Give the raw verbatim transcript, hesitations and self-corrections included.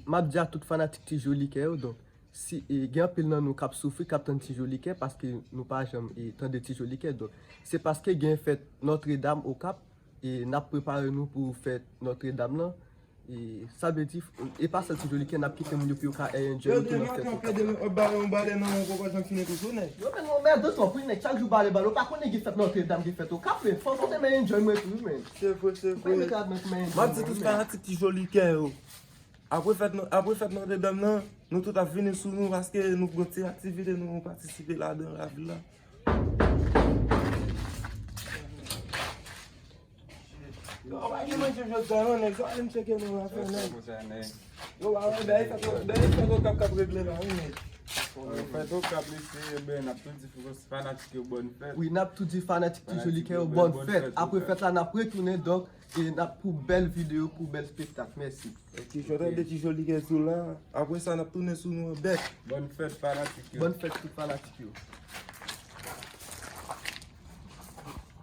M ap di a tout fanatik Ti Jolikè yo, donk, si, e, gen anpil nan nou k ap soufri, k ap tann Ti Jolikè, paske nou pa janm, e, tande Ti Jolikè. Donk, se paske gen fèt Nòtredam Okap, e n ap prepare nou pou fèt Nòtredam nan. E sa vle di, e pa sèl Ti Jolikè, n ap kite moun yo pou yo ka enjoy yo tou nan fèt Okap la. Yo, yo, yo, yo, ba yon balè nan yon kòkòt jan fini tou sou nèg. Yo, men, yon mèd twòp, wi, nèg, chak jou balè, balè, ou pa konnen gen fèt Nòtredam, gen fèt Okap, men fòk ou te men enjoy mwen tou, wi, men. Se vre, se vre. M ap di tout fanatik Ti Jolikè yo. Apre fèt, apre fèt Nòtredam nan, nou tout ap vini sou nou paske nou gon ti aktivite nou patisipe ladan ravil la. Yo, pa gen manje jodi a non, nèg. Sa vin tcheke nou la fè, nèg. Yo, pa wè, bèy fèt, bèy fèt Okap k ap regle la, wi, nèg. Fèt Okap, mesye, ben, n ap tou di fanatik yo bòn fèt. Wi, n ap tou di fanatik Ti Jolikè yo bòn fèt. Apre fèt la, n ap retounen, donk, e n ap pou bèl videyo, pou bèl spektak. Mèsi. Ok, jodi a de Ti Jolikè sou la. Apre sa, n ap tounen sou nou an bèk. Bòn fèt fanatik yo. Bòn fèt tout fanatik yo.